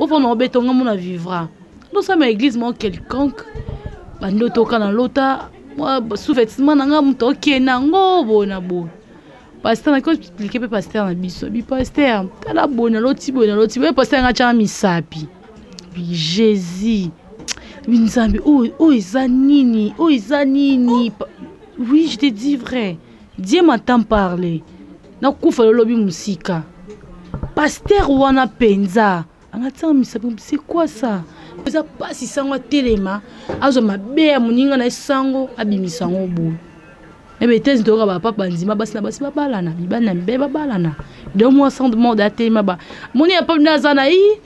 Ofanda obeta nga mona vivra. Tosala église moko quelconque. Bandoto kana lota sous-vêtement na nga moto okende yango boye na boye. Pasteur nako expliquer mpe pasteur na biso bi pasteur tala boye naloti boye naloti boye pasteur nga tyaka misapi bi jésus bi nzambe oyo oyo eza nini oyo eza nini oui je te dis vrai Dieu m'entend parler nakufa lolobi mosika pasteur wana mpenza angatisaka misapi c'est quoi ça eza mpasi sango atelema azwa mabe ya moninga na ye sango abimisa yango boye ebe etezi toyoka bapapa bandima basi na basi babalana mibali na mibali babalana donc mwa centre mode atelema ba moni ya pape nde aza na ye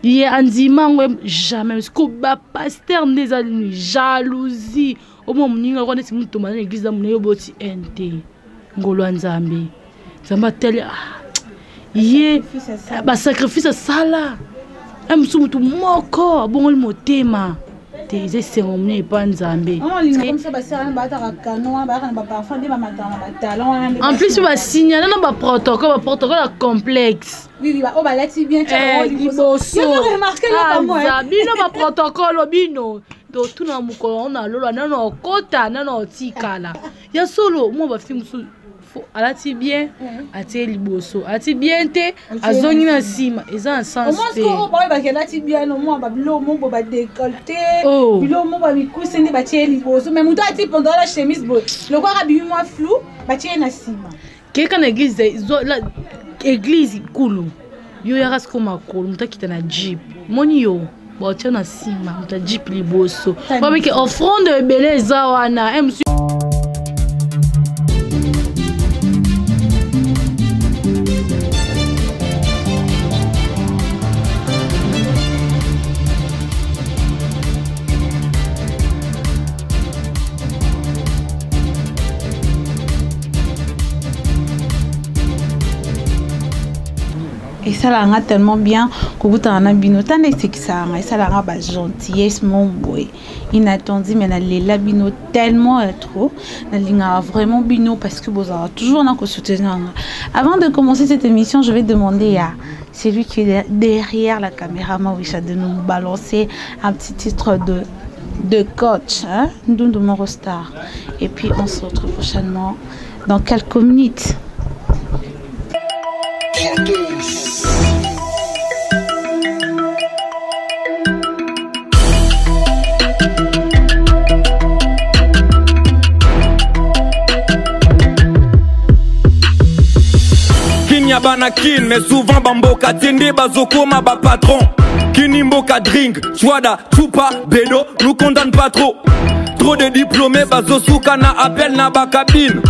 ye andima yango jamais ko bapaster nde eza nini jalousie omwa moninga lokola neti moto na eglise na monene yo boti haine te ngolo ya nzambe nzambe atali ah, ye basacrifice asala ya mosusu motu moko abongoli motema te eza esengo monene epa nzambe en plus basignala na baprotocole baprotocole ya complexe liboso bino baprotocole bino totuna mokolo yango na lola nano okota nano otikala ya solo mwa bafi mosusu alati bien eh. atie liboso alati bien te azongi na nsima eza na sens tebayebaki alati bien omwa babiloko moko badecolte oh. biloko moko bamikuse nde batie liboso mais moto ati pendant la chemise boye lokola abimi mwa flou batie ye na nsima keka na eglise eglise kulu yo yaka siko makolo moto akita na jeep moni yo baotya na nsima moto ya jeep liboso babiki offrande ebele eza wana eh, Esalaka nga tellement bien kokutana na bino tanda esekisaka nga esalaka nga ba gentillesse mon boye inattendu mais nalela bino tellement ya trop nalingaka vraiment bino parce que bozalaka toujours na kosoutenir nga. Avant de commencer cette émission, je vais demander à celui qui est derrière la caméra, Mawisha, de nous balancer un petit titre de coach, hein? Ndundu Moro Star. Et puis on se retrouve prochainement dans quelques minutes. Kinya bana kin, mais souvent bamboka tiende bazokoma ba patron. Kini mboka drink, chwada, chupa, bedo, nous condamne pas trop. Trop de diplômés bazosuka na appel na ba cabine.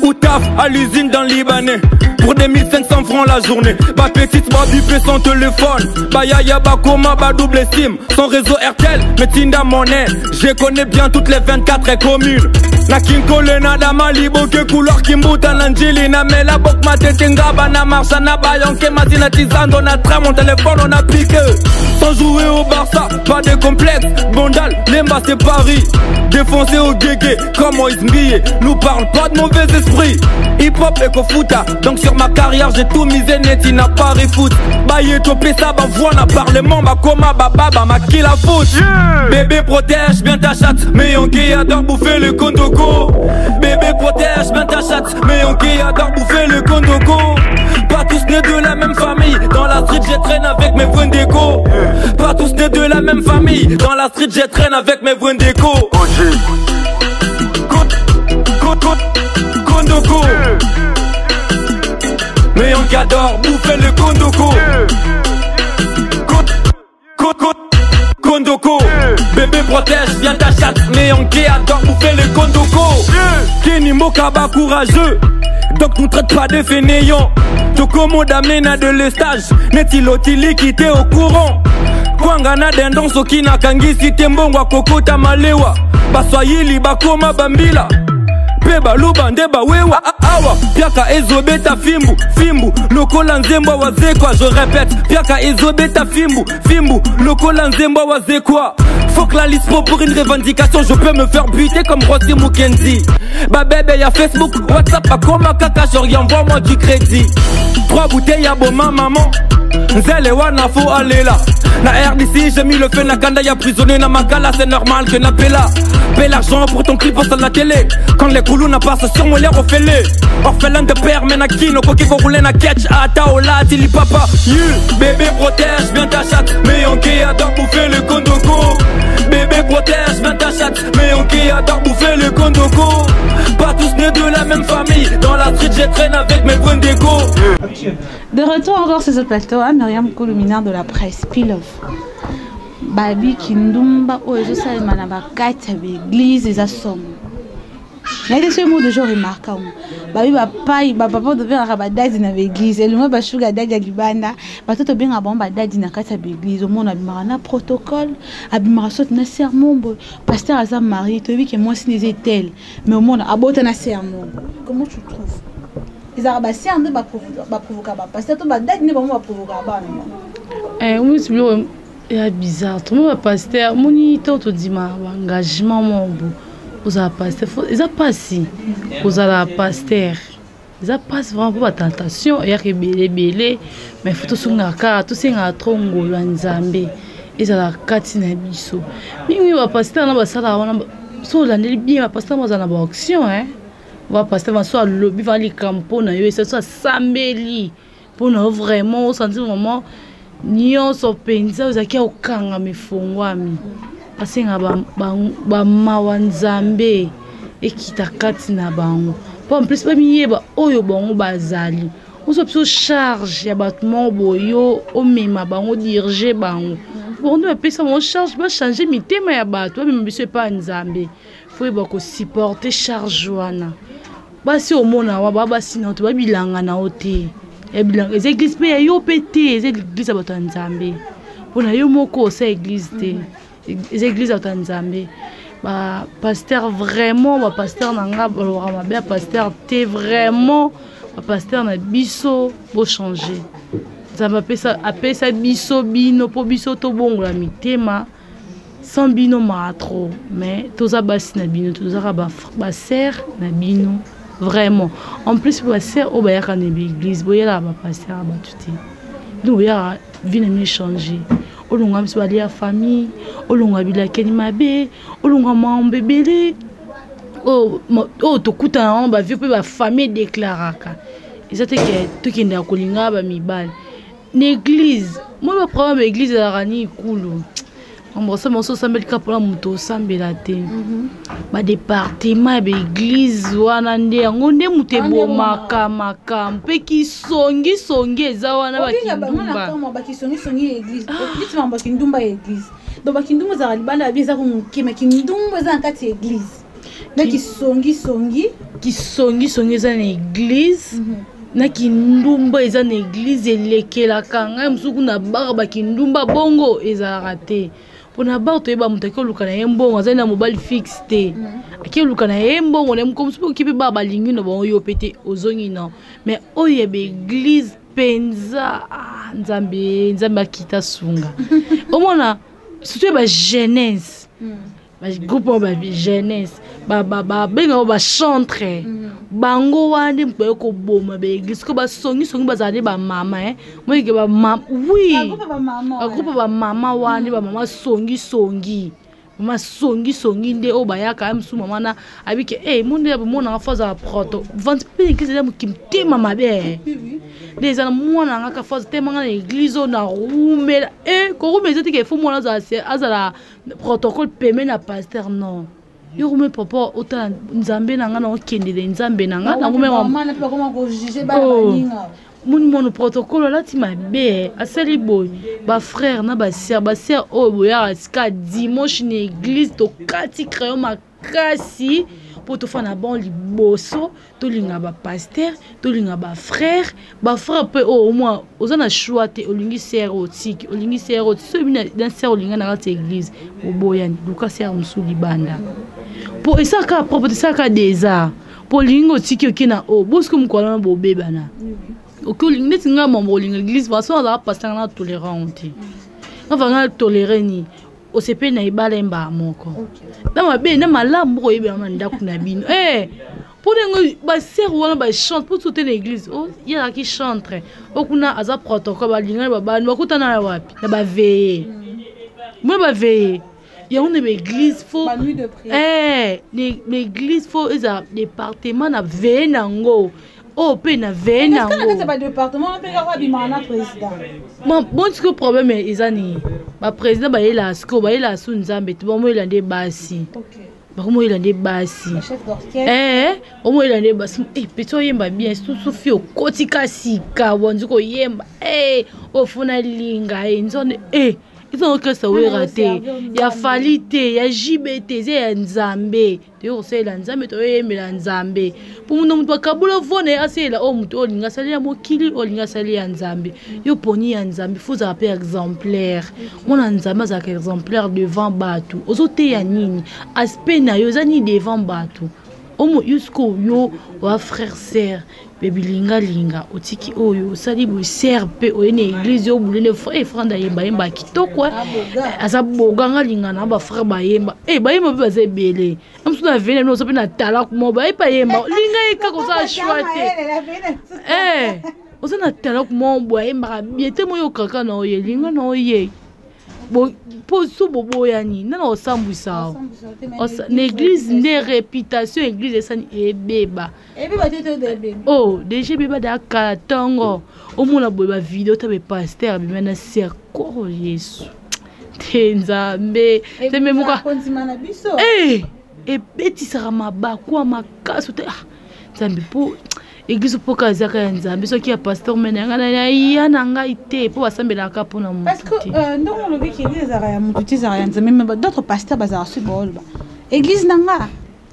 Ou taf à l'usine dans le Libanais pour des 1500 francs la journée. Ba petite ba bipé sans téléphone. Ba yaya ba coma ba double sim. Sans réseau RTL, mais tinda monnaie. Je connais bien toutes les 24 communes. Na kinkole na dama liboke couloir kimbuta na njili na mela bok matete ngaba na marcha na bayonke matina tizando na train mon téléphone on a piqué. Sans jouer au Barça, pas de complexe. Bondal, Lemba c'est Paris. Défoncé au guégué, comme Moïse Mbiye. Nous parle pas de mauvais esprit. Hip hop et kofuta, donc sur ma carrière j'ai tout misé net na Paris foot. Baye topé ça ba voix na parlement ba koma ba baba ma qui la foot. Yeah. Bébé protège bien ta chatte, mais Yankee adore bouffer le kondoko. Bébé protège bien ta chatte, mais Yankee adore bouffer le kondoko. Pas tous nés de la même famille, dans la street je traîne avec mes déco. Pas tous nés de la même famille, dans la street je traîne avec mes déco. Kondoko. Mais on adore bouffer le kondoko. Kondoko. Bébé protège bien ta chatte. Mais on adore bouffer le kondoko. Kenny Mokaba courageux, donc nous traite pas de fainéants. Tokomo damena de l'estage, neti lotili qui était au courant. Kwanga na dendon soki nakangisi te mbongo akokota malewa. Baswahili bakoma bambila pe baluba nde bawewa. Awa piaka ezobeta fimbu fimbu lokola nzembo wazekwa. Je répète, piaka ezobeta fimbu fimbu lokola nzembo wazekwa. Faut que la liste pro pour une revendication, je peux me faire buter comme Rossi Mukenzi. Ba bébé ya Facebook, WhatsApp, bakoma kaka, genre envoie-moi du crédit. 3 bouteilles à boma maman. Nzele wana fo alela. Na RDC, j'ai mis le feu na kanda ya prisonnier na makala, c'est normal que na pela. Paie l'argent pour ton clip sur la télé. Quand les koulouna passent sur mon l'air orphelé. Orphelin de père, mais na kino, koki ko rouler na ketch. Ata ola, tili papa. You, bébé protège bien ta chatte. Mais on qui adore bouffer le kondoko. Bébé protège bien ta chatte. Mais on qui adore bouffer le kondoko. Pas tous nés de la même famille. Dans la street, je traîne avec mes brunes d'égo. De retour encore sur ce plateau, hein, Myriam Koulouminard de la presse Pilov. Babi Kindumba oyo ezosalema na bakati ya baeglise eza somo. Nayebi soki mo deja remarka yango. Babi bapai bapapa tobengaka badadi na baeglise elongo bashuga dadi ya libanda bato tobengaka bango badadi na kati ya baeglise. Omona abimaka na protocole, abimaka soki na sermon boye. Pasteur aza marie, toyebi ke mwasi na eza etele, mais omona abota na sermon. Comment tu trouves? Ezalaka basere nde baprovoka bapaster to badadi nde bango baprovoka bana? Omoni biloko ya bizarre, tomo bapaster omoni to tondima baengagement moko bo ozala paster, eza mpasi kozala paster, eza mpasi vraiment mpo batentation eyaka ebele ebele. Mais fo tosungaka kaka, tosengaka trop ngolu ya Nzambe ezala kati na biso mingi. Bapaster na basalaka wana, so olandeli bien, bapaster bazala na baaction ba pasteur baso alobi va likambo mpo na yo, esa so asambeli mpo na yo, vraiment osanti vraiment nyonso mpenza ozalaki ya kokangama, efongwami. Basenga bamawa Nzambe ekita kati na bango, mpo en plus bamiyeba oyo bango bazali. Ozwa biso charge ya bato moko boye, omema bango, dirige bango, bango nde bapesa bango charge, bachange mitema ya bato, bamema biso epai ya Nzambe. Fo yeba kosupporte charge wana. Basi omona wa baa basi na yo te, babilanga na yo te, eza église mpe ya yo mpe te, eza église ya bato ya Nzambe. Mpona yo moko osa église te, eza église ya bato ya Nzambe. Bapaster vraiment, bapaster na nga balobaka mabe ya paster te. Vraiment bapaster na biso bochange. Nzambe apesa biso bino mpo biso tobongola mitema. Sans bino maa trop, mais toza basi na bino, tozaka basere na bino vraiment. En plus basere oyo bayaka na baeglise, boyelaka bapaster ya bato te. Donc boyaka vie na bino échange, olonga biso balia famille, olonga bilakeli mabe, olonga mambo ebele oyo tokutana wana, bavie mpe bafamille edeklaraka. Eza te ke tokendaka kolinga bamibali na église. Moi baproblème ya église ezalaka nini? Kulu mambo moso osambeli kaka mpona moto osambela te. Badepartement ya baeglise wana nde yango nde moto ebomaka makambo mpe kisongisongi eza wana. Bakindumba, bakisongisongi ya église, bakindumba ya église. Donc bakindumba ezalaka libanda, babi eza moke, mais kindumba eza na kati ya église na kisongisongi. Kisongisongi eza na église na kindumba eza na église elekelaka ngai mosusu kuna baka bakindumba bongo ezalaka te. Mpona bar toyeba moto ake oluka na ye mbongo, azali na mobali fixe te, ake oluka na ye mbongo na ye moko. Mosusu oki mpe bar balingi na bango, yo mpe te ozongi non. Mais oyo ya baeglise mpenza, Nzambe, Nzambe akita sunga. Omona surtout ya bajeunesse, bagroupe oyo bajeunesse babengaka bachantre, bango wana nde moto baye koboma baeglise ko basongisongi. Bazala nde bamama moyeke bamama, oui, bagroupe bamama wana nde bamama songisongi, mama songisongi nde oyo bayaka ya mosusu. Mama na abike e monde ya bomonanga fo azala proto vandi mpe église eza motema mabe nde eza na mwana nanga ka fo atemanga na église oyo na rumela e korumela eza teke fo mwana azala protocole peme na pasteur. Non, yo rumi papa otala Nzambe na nga na okendele Nzambe na nga. Moni mwana protocole alati mabe, asali boye. Bafrère na basere, basere oyo boyaka sika dimanche na église, tokati crayon makasi mpo tofanda bon liboso. Tolinga bapaster, tolinga bafrère, bafrère mpe oyo omwa oza na choix te. Olingi sere otiki, olingi sere otiki, so oyebi na sere olinga na kati ya église, oboyani, luka sere mosusu libanda mpo esalaka propre te, esalaka désart mpo olingi otiki oke na oyo bosiko mokolo wana bobebana. Oke olingi neti ngai mambo olinga église façon azalaka pasteur na tolérant te, nga toléré nini osepeli na ebala ye mbala moko na mabe na malamu, bokoyebela na ndako na bino. Mpo ndenge basere wana bachante mpo sote na église oh, ye azalaki chantre o kuna aza protocole balingani babani bakutana ya wapi na baveye mona baveye yango na baeglise fo eh, na église fo ezala département na veye na yango oyo mpe na veye na yango bon sikoyo problème eza nini baprésident bayelaka sikoyo bayelaka su nzambe te bamoyela nde basi bakomoyela nde basi eh, omoyela nde basi eh, peti oyemba bien susu fi okotika sika wanzi koyemba eh, ofuna linga nzonde eza orchestre wera te ya fali te ya jibe te eza ya nzambe toyei kosalela nzambe toyoyembela nzambe mpo moto moto akabola vo na ye asalela oyo moto oyo olingi asali ya mokili oyo olingi asali ya nzambe yo poni ya nzambe fo ozala mpe exemplaire mwana nzambe azalaka exemplaire devant bato ozoteya nini aspect na yo eza nini devant bato omo yo sikoyo yo oa frère sœur mpe bilingalinga otiki oyo osali boye sœur mpe oye na église yo obule nde frère franda ayemba yemba kitoko eh. aza boga nga linga na bafrère bayemba e bayemba mpe baza ebele na mosusu na vene bino oza mpe na talaku moko baye bayemba linga ye kaka oza choix te eh, oza na talaku moko boye ayembaka bien te moyo kaka na oye linga na oye mpo so boboyani nana osambwisa na église nde réputation église esani ebeba oh deja ebeba da kala ntongo omona boye bavideo ta bapaster abima na serkoro yesu te nzambe nzambe moka eh, ebetisaka mabaku ya makasi te ah, nzambe mpo eglise mpoka ezaka ya nzambe soki ya pasteur mene yanga naya na ngai te mpo basambelaka mpo na motu te euh, ndenge olobi ki eglise ezalaka ya motu te ezalaka ya nzambe mais d'autres pasteurs bazalaka soki baoloba eglise na nga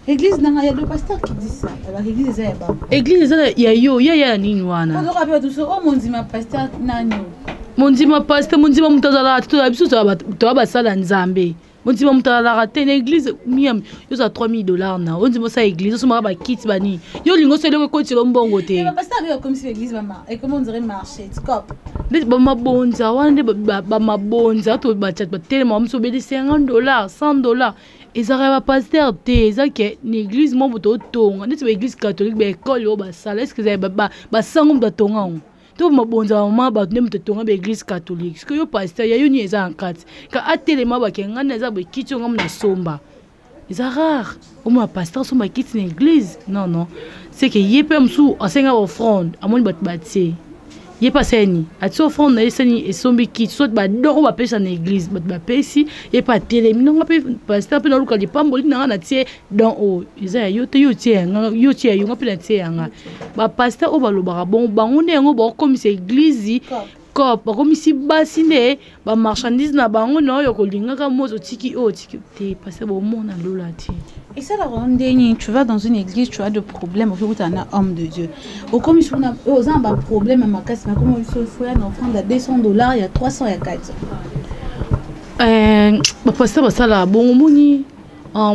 église nanga ya deux pasteurs qui dit ça alors église eza ya bango église eza ya yo ya ya nini wana ozoka pe bato so o oh, mondima pasteur nani mondima pasteur mondima moto azalaka te toza biso toza basala nzambe ondima moto azalaka te na église miam yo ozala 3000 dollars na ondima osala église osomaka bakiti banini yo olingi osala eloko ekotela mbongo te nde bamabonza wana nde bamabonza to batelema mosu obeli 50 dollars 100 dollars ezalaka ya bapaster te eza ke na église moko moto otonga neti baeglise catholique baekole oyo basala estce ezali basango moto atonga yango to mabonza mama bato nde moto atonga baeglise catholique soki yo paster ya yo nini eza na kati ka atelema bake ngai naza boye kiti oyo ngai nasomba eza rare omona paster asomba kiti na église non non c'est que ye mpe mosusu asenga offrande amoni bato batie ye mpe asali nini atie offrande na ye esani esombi kiti soit badon oyo bapesa na église bato bapesi ye mpe atelemi nanga mpe paster mpe naluka lipamboli nanga natie don oyo eza ya yo te yo otie yanga yo otie ya yo nga mpe natie yanga bapaster oyo balobaka bongo bango nde yango bakokomisa église cop bakomisi basi nde bamarchandise na bango na oyo kolingaka moto otiki oyo otiki te parce bomona lola te esalaka ndenge nini tu vas dans une église tu as de problème okoki kutana na homme de dieu okomi soki oza na baproblème ya makasi nakomi biso foya na offrande ya 200 dollars ya 300 ya 400 euh, bapaster basalaka bongo moni ah,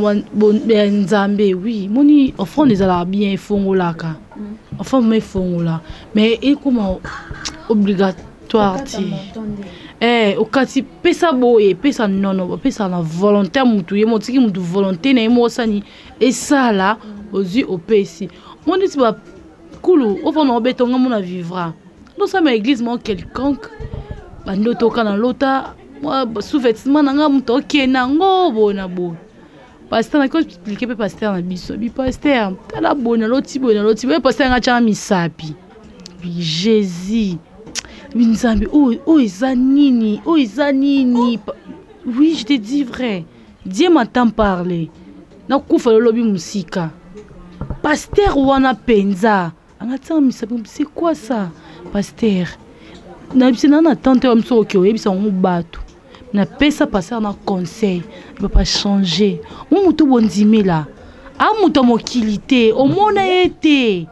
ya nzambe oui moni offrande ezalaka bien efongolaka mm. offrande ma efongola mais ekoma obligatoire te eh, okati pesa boye pesa nono bapesaka na volonté motu ye motiki motu volonté na ye moko osani esala ozwi opesi mo neti bakulu ofanda obeta nga mona vivra ndosama église moko quelconque bandoto oka na lota sous-vêtement na nga moto okende yango boye na boye pasteur naki explike mpe pasteur na biso bi pasteur tala boye naloti boye naloti boye pasteur nga tyanga misapi bi jésus bi nzambe oyo oyo eza nini oyo eza nini oui je te dis vrai dieu m'entend parler nakufa lolobi mosika pasteur wana mpenza anga misapi c'est quoi ça pasteur nayebisi na na tante oyo miso oke oyebisa yango bato napesa pasteur na conseil papa changer mo moto bondimela a moto ya mokili te omona ye te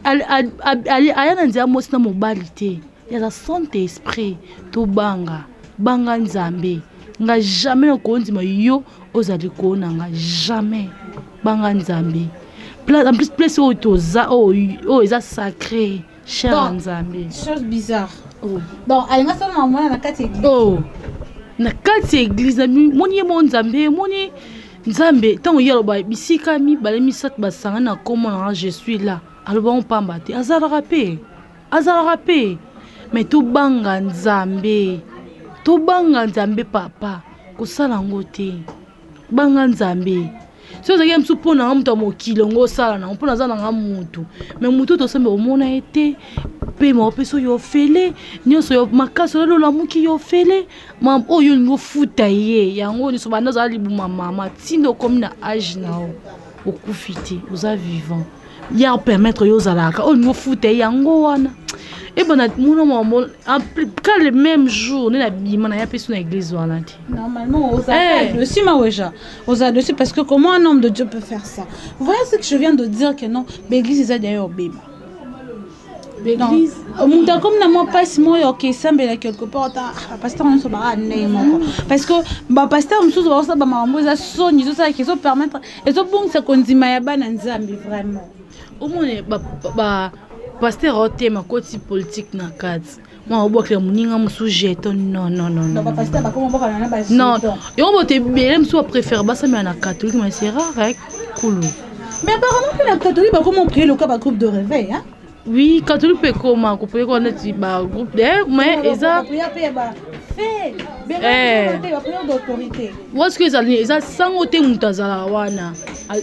aya na nzela mwasi na mobali te yaza saint esprit tobanga banga nzambe nga jamais nakondima yo ozali koona nga jamais banga nzambe en plus place oyo toza oyo eza sacré cher ya nzambe chose bizarre oh. donc alinga sala na mwana na kati église oh. na kati ya église moni ye mo nzambe moni Nzambe ntango ye aloba bisika mibale misato basangani na nkombo na nga, je suis là, aloba ngo pamba te, azalaka mpe, azalaka mpe. Mais tobanga Nzambe, tobanga Nzambe papa, kosala yango te, banga Nzambe. Soki ozalaki mosusu mpo na nga moto ya mokili yango osala nango, mpo naza na nga motu, mais motu oyo tosambe omona ye te, pema opesa oyo ofele nyonso yo makasi olali olamuki yo ofele ma oyo olingi ofuta ye yango nyonso banda ozala libuma mama ntinda okomi na age na yo okufi te, oza vivant, ya permettre yo ozalaka oyo olingi ofuta ye yango wana. Ebana mona mamo ka le même jour nde nabima naya mpe so na église wana te. Normalement, oza dessus, Maweja. Oza dessus parce que comment un homme de Dieu peut faire ça? Voilà ce que je viens de dire, que non, l'église est d'ailleurs bébé. L'église. Moto akomi na mwa mpasi moko oke esambela quelque part, pasteur nyonso baka ndenge moko, parce que bapasteur mosusu bakosala bamakambo eza soni, ezosalaka, ezopermettre, ezobongisa kondima ya bana Nzambe vraiment. Omoni pasteur aotema koti politique na kati, mwa obwakela moninga mosusu jeton. Non, non, non, non, non, yango boto ebele mosusu bapréfère basamela na catholique, mais c'est rare kulu. Mais apparemment mpe na catholique bakoma oprier loka bagroupe de réveil, hein? Oui, catholique mpe ekoma koprier kaka neti bagroupe de, mais eza wasoki ezali eza sango te, moto azalaka wana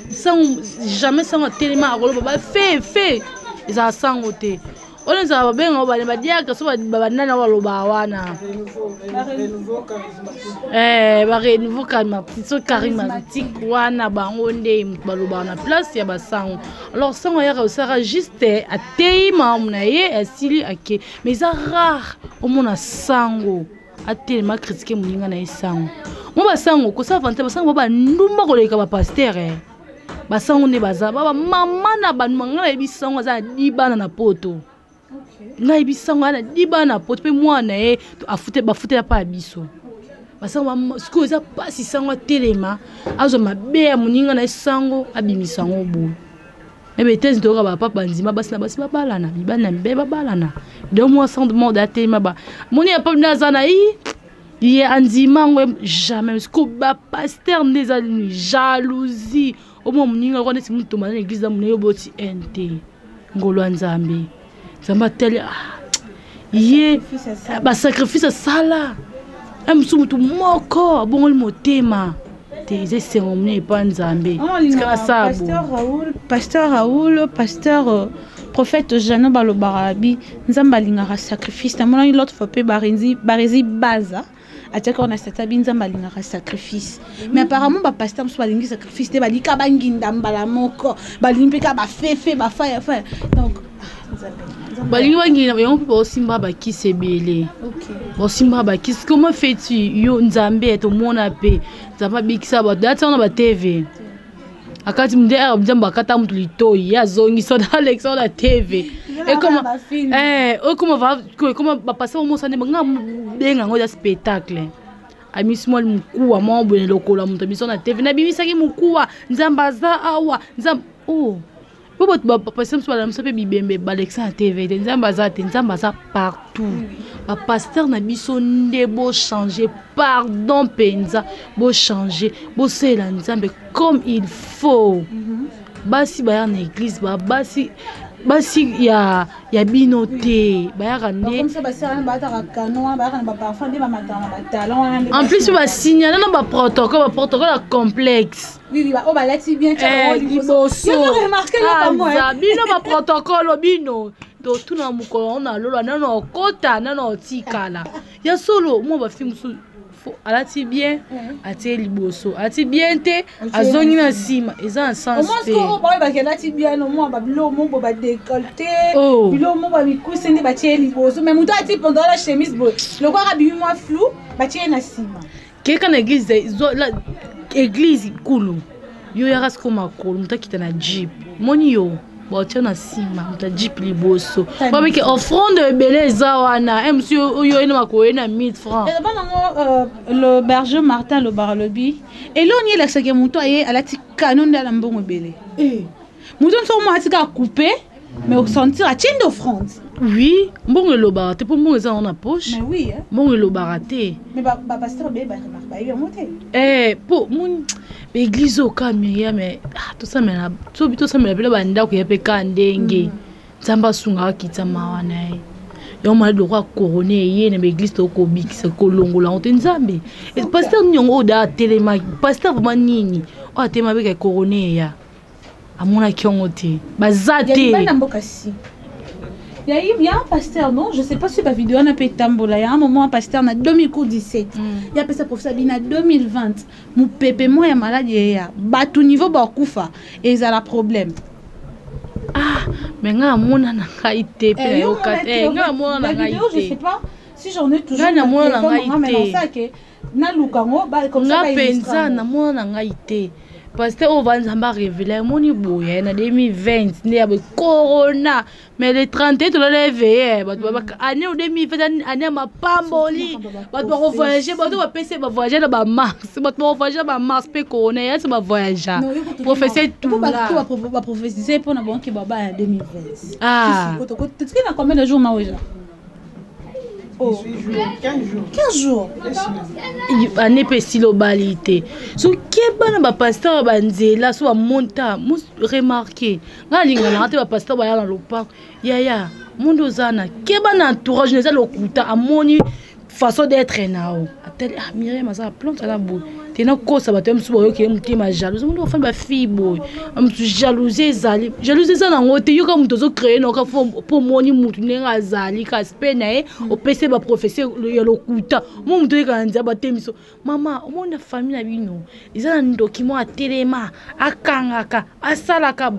sango jamais sango atelema akoloba bafe fe, ezala sango te. Oyo ezala babengaka bane badiaka so banani balobaka wana barenouveau charismatique, so charismatique wana, bango nde moto balobaka na place ya basango. Alors sango ayaka osalaka juste ateyi makambo na ye, asili, ake. Mais eza rare omona sango atelema acritiquer moninga na ye sango. Mo basango kosala vante, basango ba bandumba koleka bapasteur. Basango nde baza bamama na banduma. Ngai nayebi sango aza na dibana na poto, nayebi sango aza na dibana na poto mpe mwana na ye bafutela mpa ya biso basango. Sikoyo eza mpasi sango atelema azwa mabe ya moninga na ye, sango abimisa yango boye. Ebe etesi toyoka bapapa bandima basi na basi babalana, mibali na mibali babalana. Donc mwa sans mode atelema ba moni ya papa nde aza na ye, ye andima yango jamais. Siko bapasteur nde eza nini? Jalousie. Omwa moninga kwa neti mutu tomana na église na yo, boti nt ngolo ya Nzambe, Nzambe ateli, ah, ye basacrifice asala mosusu, motu moko abongoli motema te, eza esengo monene epa Nzambe. Tika pasteur Raoul, pasteur prophète Jano balobaka bi Nzambe alingaka sacrifice. Namonaki l'autre fois mpe Barezi Baza atiaki wana sata bi Nzambe alingaka sacrifice. Mais apparemment bapasteur mosusu balingi sacrifice te, balingi kaka banginda mbala moko, balingi mpe kaka bafefe bafaya faya. Donc balingi banginda yango mpe baosimba bakisi ebele, baosimba bakisi. Comment fais-tu yo Nzambe? Tomona mpe Nzambe abikisa bato ati wana batv akati nde Nzambe akata mutu litoi, ye azongisa na alekisa na TV. Ekoma bapasa omosa nde nga benga yango eza spectacle. Amisi mwa mokuwa mwa boye lokola moto amiso na TV, nabimisaki mokuwa, Nzambe aza awa, Nzambe oh. Po bato bapasteur mosusu balamisa mpe bibembe balekisa na TV te, Nzambe aza te. Nzambe aza partout. Bapasteur na biso nde bochange, pardon mpenza, bochange, bosalela Nzambe comme il faut. Basi baya na église, babasi basi ya bino te, bayaka nde en plus basignala na baprotocole, baprotocole ya complexe liboso bino, baprotocole bino totuna mokolo na lolo nano okota nano otikala ya solo. Mwa bafille mosusu alati bien, atie liboso, alati bien te, azongi na nsima, eza na sens te. Bayebaki alati bien, omwa babiloko moko badécolleté, biloko moko bamikuse nde batie liboso. Mais moto ati pantalon na chemise boye lokwaka bimi mwa flou, batie ye na nsima. Keka na église, église kulu yo yaka siko makolo, moto akita na jeep, moni yo baotia na nsima, moto ya jeep liboso, babiki offrande ebele eza wana. Mc oyo ye na makolo ye na 1000 francs. Eloba nango le berger Martin alobaka, alobi eloni elakisaki moto aye alati kano nde ala mbongo ebele. Moto nyonso omo atika coupe, mais osentir atie nde offrande. Oui, mbongo elobaka te, mpo mbongo eza nango na poche. Mais oui, hein? Mbongo elobaka te. Mais bapasteur bayebi bayebi yango te. Eh, mpo moni baeglise oyo kaka Miriam, ah, tosamela sobi, tosamela mpena bandako ya mpe kaka ndenge Nzambe asungaka, akitisa mawa na ye. Yango maladi lokola corona eye na baeglise, tokobikisa kolongola yango te. Nzambe, pasteur nini yango oyo da atelemaki? Pasteur vraiment nini oyo atelema beka corona eya, amonaki yango te? Baza te. Bana mboka si il y a un pasteur, non, je sais pas si ba vidéo na pe tambola. Il y a un moment, un pasteur na 2017, il y a pesa professeur bina 2020, mupepe mo ya maladie ya batu niveau bakufa ezala problème. Ah, mais nga amona na ngai te mpe nayoka te. Nga amona na ngai te. Je sais pas si j'en ai toujours. Nga namona na ngai te. Naluka yango. Nga mpenza namona na ngai te. Pasteur oyo va Nzambe arévéler, emoni boye na 2020 nde ya boye corona. Mais le 31 tolala éveillé bato, année 2020, année ya mapamboli, bato bakovoyage, bato bapesi bavoyage na bamars, bato bakovoyage na bamars mpe corona yasi bavoyagea. Professeur Tula baprophétise mpona banke baba ya 2020. Ah. Totikali na combien de jours maweja? Oh. 15 jours. Année mpe esili, obali te. So keba na bapasteur ya banzela, so bamonta remarque. Ngai alinganaka te bapasteur baya na lopango. Yaya monde oza na keba na entourage na eza lokuta. Amoni façon d'être na yo, atali: "Ah, Miriam aza plante, aza boye te." Nakosa bato ya mosusu bayoki motema jalouse. Mondo bafandi bafille boye, mosu jalousie ezali, jalousie eza nango te. Yoka, moto ozocréer noka mpo omoni motu ndenge azali, kasi mpe na ye opesi baprofesseur ya lokuta. Mo moto oyekaka na nzela, batemiso mama, omoni na famille na bino eza na ndoki moko atelema, akangaka, asalaka,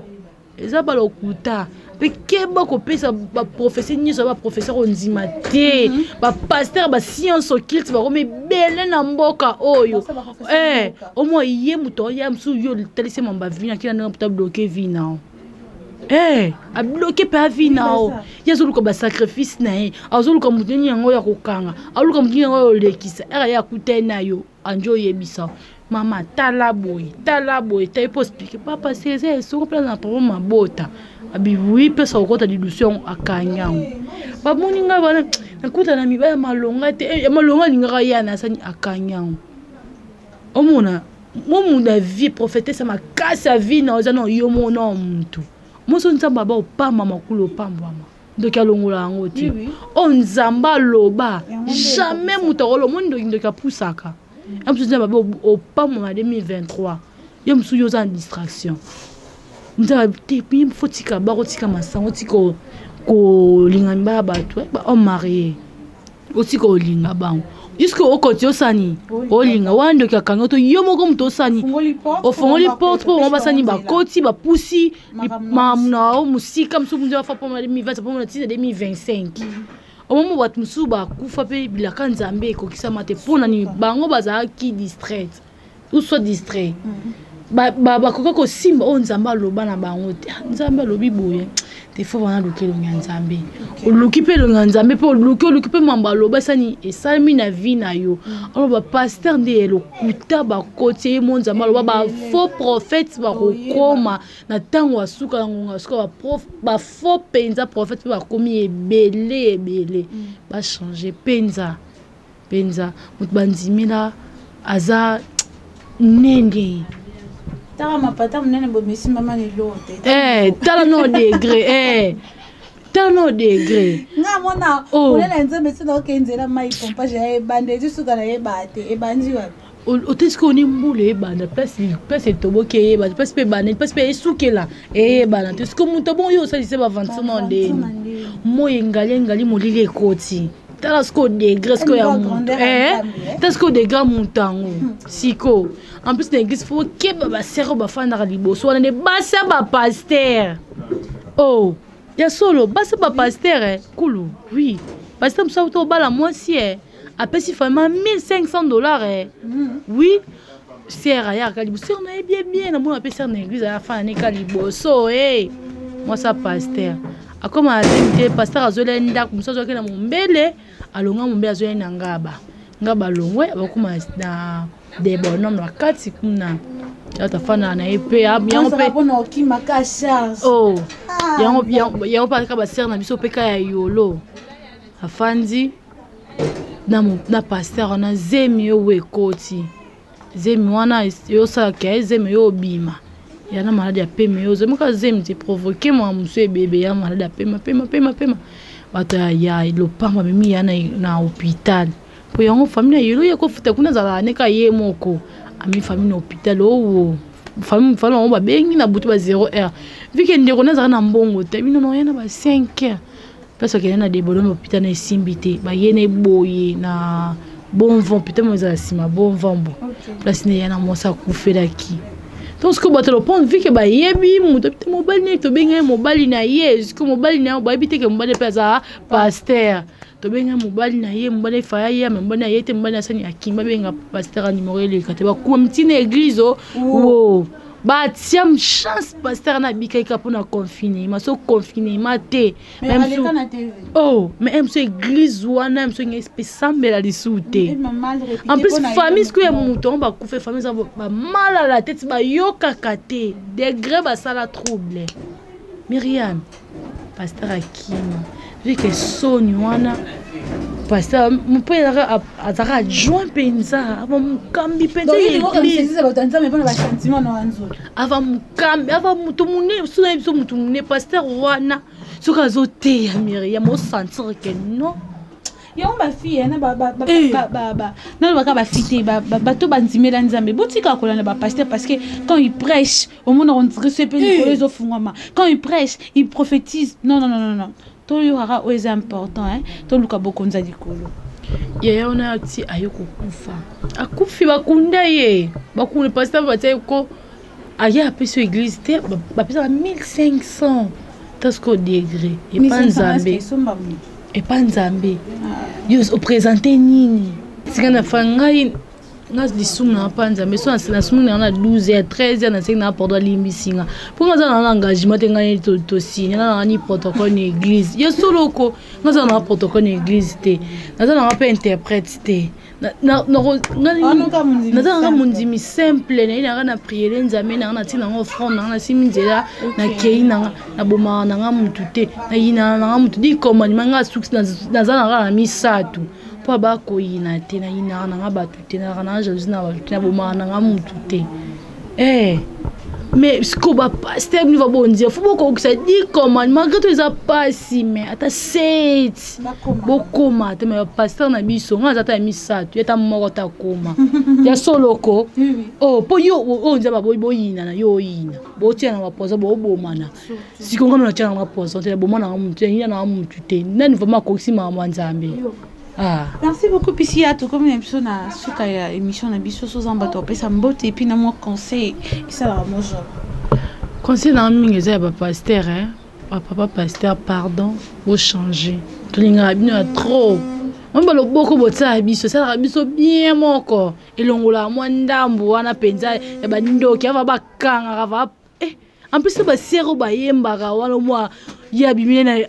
eza balokuta. Mpe keba kopesa baprofesseur nyonso ya baprofesseur ondima te. Bapasteur bascience occulte bakomi ebele na mboka oyo. Omoi ye moto oya mosusu, yo otalisi mamba vi na kila ndenge, moto abloquer vie na yo. Abloquer mpe avi na yo. Ye azoluka basacrifice na ye, azoluka moto nini yango ya kokanga, aluka moto nini yango ya olekisa ere ye akutani na yo. Anje oyebisa: "Mama, tala boye, tala boye." Tayi mpo expliquer: "Papa, se eza esoko mpe na problème mabota." Abi wi, mpesa kokota lidusu yango, akangi yango. Bamoni ngai wana nakuta na mibali ya malonga te, ya malonga alingaka ya na asani, akangi yango. Omona mo mundu vie prophétesse makasi ya vie na oza na yo mona mutu moso. Nzambe aba opamba makulu, opambwama, ndoki alongola yango te. Oyo Nzambe aloba, jamais moto akoloba. Omoni ndoki, ndoki apusaka ya mosusu. Nzambe abe opambwama 2023, yo mosusu yo oza na distraction. Nzambe te, faut tika bakotika masango, otika kolinga mibala bato bahomme marié, otika olinga bango jusque okoti osani olinga wana. Ndoki akangi to yo moko moto osani ofongoli porte mpo bango basani bakoti, bapusi makambo na yo mosika. Mosusu nzambe afa mpona 2020, mpona ntina 2025, omomo bato mosusu bakufa mpe bilaka Nzambe ekokisama te. Mpona nini? Bango bazalaki distraite ou soit distrait, bakoka kosimba oyo Nzambe aloba na bango te. Nzambe alobi boye te, faut wana luki elongi ya Nzambe. Oluki mpe elongi ya Nzambe, mpe oluki, oluki mpe mambo aloba esani, esalemi na vie na yo. Aloba pasteur nde lokuta bakoti ye mo. Nzambe aloba bafaux prophète bakokoma na ntango ya suka, na ngonga ya suka. Bafaux mpenza prophète mpe bakomi ebele ebele. Bachange mpenza mpenza. Moto bandimela aza nene. Tala mapata monene bomesi mama lelo te. Tala no degré, tala no degré. Nga mona monene ya Nzambe esi naoke nzela mai pompage ya ebanda ezi suka, nayeba te ebandi wapi. Ote sikoyo ni mbula eyebana, place etoboki eyebana, place mpe ebanda, place mpe esukela eyebana te. Sikoyo moto abongo yo osalise baventure na ndeni moi engali, engali, molili ekoti. Tala sikoyo degré sikoyo ya moto, tala sikoyo degré ya moto yango sikoyo. En plus na église faut keba basere oyo bafandaka liboso wana nde basi ya bapasteur. Oh, ya solo, basi ya bapasteur kulu. Oui, pasteur mosusu auta obala mwasi, apesi vraiment 1500 $. Oui, sere ayaka liboso, sere nayebi ye bien, namona mpe sere na église ayafanda neka liboso. Mwasi ya pasteur akoma azemi te. Pasteur azweli ndako mosusu, azwaki na mombele, alonga mombele, azweli na ngaba, ngaba alongwe, bakoma na de bonhomme na kati kuna. Ata fana na ye mpe yango mpe oh ah, yango yango mpe kaka basere na biso mpe ka ya yolo afandi na, na pasteur wana zemi oyo ekoti zemi wana eyosalaka ye zemi oyo obima ya na maladi ya pema yo ozemi kaka zemi te provoke mwa mosu ebebe ya maladi ya pema pema pema pema bato ya lopango bamemi ya na, na hôpital mpo yango famille na yelo ye kofuta kuna azalaka ne kaka ye moko ami famille na hôpital owo famille famille bango babengi na butu ba 0 heure vu ke ndeko nazalaka na mbongo te bino na oya na ba 5 heures place bakende na debolome hôpital na esimbi te baye na eboye na bon vent hôpital mo ezala nsima bon vent bo place na eya na mwasi akufelaki donc sikoyo bato lopango vu ke bayebi moto te mobali na ye tobenga ye mobali na ye sikoyo mobali na ye bayebi te ke mobali mpe aza pasteur tobenga mobali na ye mobali efaya ye me mobali na ye te mobali asani akimi babenga pasteur ya numero eleka te bakuma mitina eglise o wo batia chance pasteur na abikaki kaka mpona confinement so confinement te oh mais mso église wana mso ngai esambela lisusu te en plus famille sikoyo ya moto yango bakufa famille eza bamalala te ti bayokaka te degré basala trouble Myriam pasteur akima vu que soni wana pasteur mpe azalaka adjoint mpenza ava mokambi mpenza ava mokambi ava moto monene so nayebi biso moto monene pasteur wana soki azoteya Myriam osentir ke non Yango ba fille na ba ba ba ba nalobaka ba fille te bato bandimela nzambe botika kolanda ba pasteur parce que quand il prêche omona on dirait soki mpe likolo ezofungwama quand il prêche il prophétise non non non non toyokaka oyo eza important hein toluka bokonzi ya likolo. Yaya wana ti aye kokufa akufi bakunda ye bakunda pasteur batia ko aye apesi yo église te bapesaka 1500 tasiko degré epa nzambe epa nzambe yo opresente nini tika na fa ngai nga lisumu na pa nzambe so nasumu na na 12 heures 13 heures nasengi na pardon alimbisi nga mpo nga aza na na engagement te ngai tosigne na nanga ni protocole na église ya soloko nga aza na protocole na église te naza nanga mpe interprète te naza nanga mondimi simple naye nanga na priere nzambe nanga natina yango offrande nanga nasimi nzela nakei nanga nabomaka nanga mutu te nayinana nanga mutu di commandement nga suki naza nanga na misato mpo abakoyina te nayinaka nanga bato te nazalaka nanga jalousie na bato te nabomaka nanga mutu te eh mais sikoyo bapaster bino babondia fo bokokisa di commande malgré to eza pasi mais ata set bokoma te mais bapaster na biso ngai aza ata ya misato ye ata moko ta koma ya soloko o oh, mpo yo oyo oh, nzambe aboyi boyinana yo oyina botia na bapoison bobomana sikoyo ngai natia na bapoison te naboma nanga motu te nayina nanga motu te nani vraiment akokisi makambo ya nzambe. Ah. Merci beaucoup Pisia, tokomi na biso na suka ya émission na biso soza bato opesa mbote et puis na mwa conseil esalaka mwa genre. Conseil na mingi eza ya ba pasteur hein. Ba papa pasteur pardon, bo changer. Tolingaka bino ya trop. Mwa baloboko botiaka biso esalaka biso bien moko elongolaka mwa ndambo wana mpenza ya bandoki ava bakangaka va eh, en plus basere oyo bayembaka wana mwa ye abimine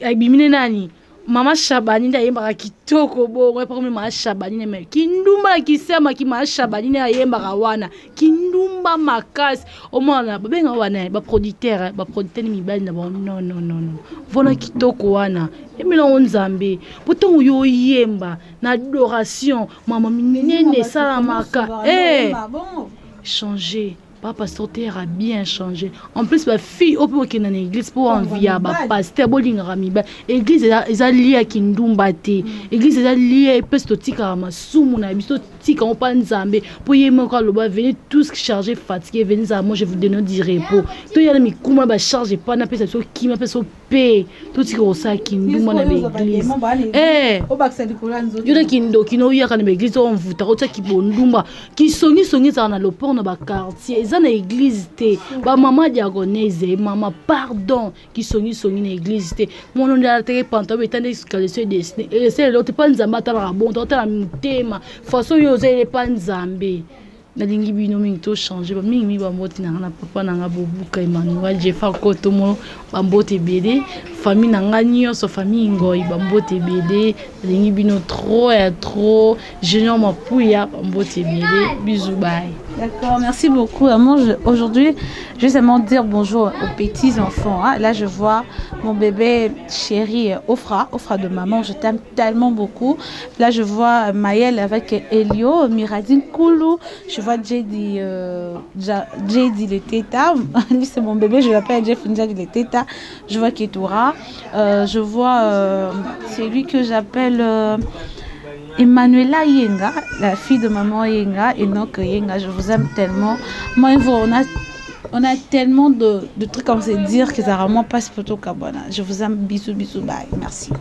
abimine nani mama shabani nde ayembaka kitoko bongo epakomi mama shabani ne me kindumba na kisema ki mama shabani nde ayembaka wana kindumba makasi omwana babengaka wana baproducteur eh, baproducteur ni mibali na bango non non non non vona kitoko wana emelango nzambe mpo ntango yo oyemba na adoration mama minene esalamaka eh, changer ba pasteur terre a bien changé en plus ba fille oyo mpe bokenda na église mpo envia ba pasteur bolingaka mibali église eza lie ya kindumba te église eza lie epesi totikaka masumu na biso totika yango mpa nzambe mpo ye moko aloba venez tous chargé fatigué venez à moi je vous donne du repos toya na mikumba na bacharge epai napesa biso kima apesa biso pe totika kosala kindumba na baeglise eh. yo na kindoki na oyaka na baeglise oyo mvutaka otia kibondumba kisongisongi ezala na lopor na baquartier eza na eglise te bamama diagonese mama pardon kisongisongi na eglise te mwana nde alataki pantalon etanda escaleso edesine esele eloko te mpa nzambe atalaka bonto atala motema façon yo oza ele mpa nzambe Nalingi bino mingi to changer ba mingi mingi ba mbote na nga na papa na nga Bobuka Emmanuel Jefa Kotomo ba mbote ebele. Famille na nga nyonso, famille Ngoi, bambote ebele, nalingi bino trop ya trop. Junior Mapuya, bambote ebele, bisous, bye. D'accord, merci beaucoup. Aujourd'hui, je vais seulement dire bonjour aux petits enfants. Hein. Là, je vois mon bébé chéri Ofra, Ofra de maman, je t'aime tellement beaucoup. Là, je vois Maëlle avec Elio, Miradine Koulou, je vois JD, JD le Teta. Lui, c'est mon bébé, je l'appelle Jeff Njadi le Teta. Je vois Ketura. Je vois celui que j'appelle Emmanuela Yenga, la fille de maman Yenga, Enoch Yenga, je vous aime tellement. Moi, on a tellement de trucs comme se dire que ça vraiment passe pour tout Kabona. Je vous aime, bisous, bisous, bye. Merci.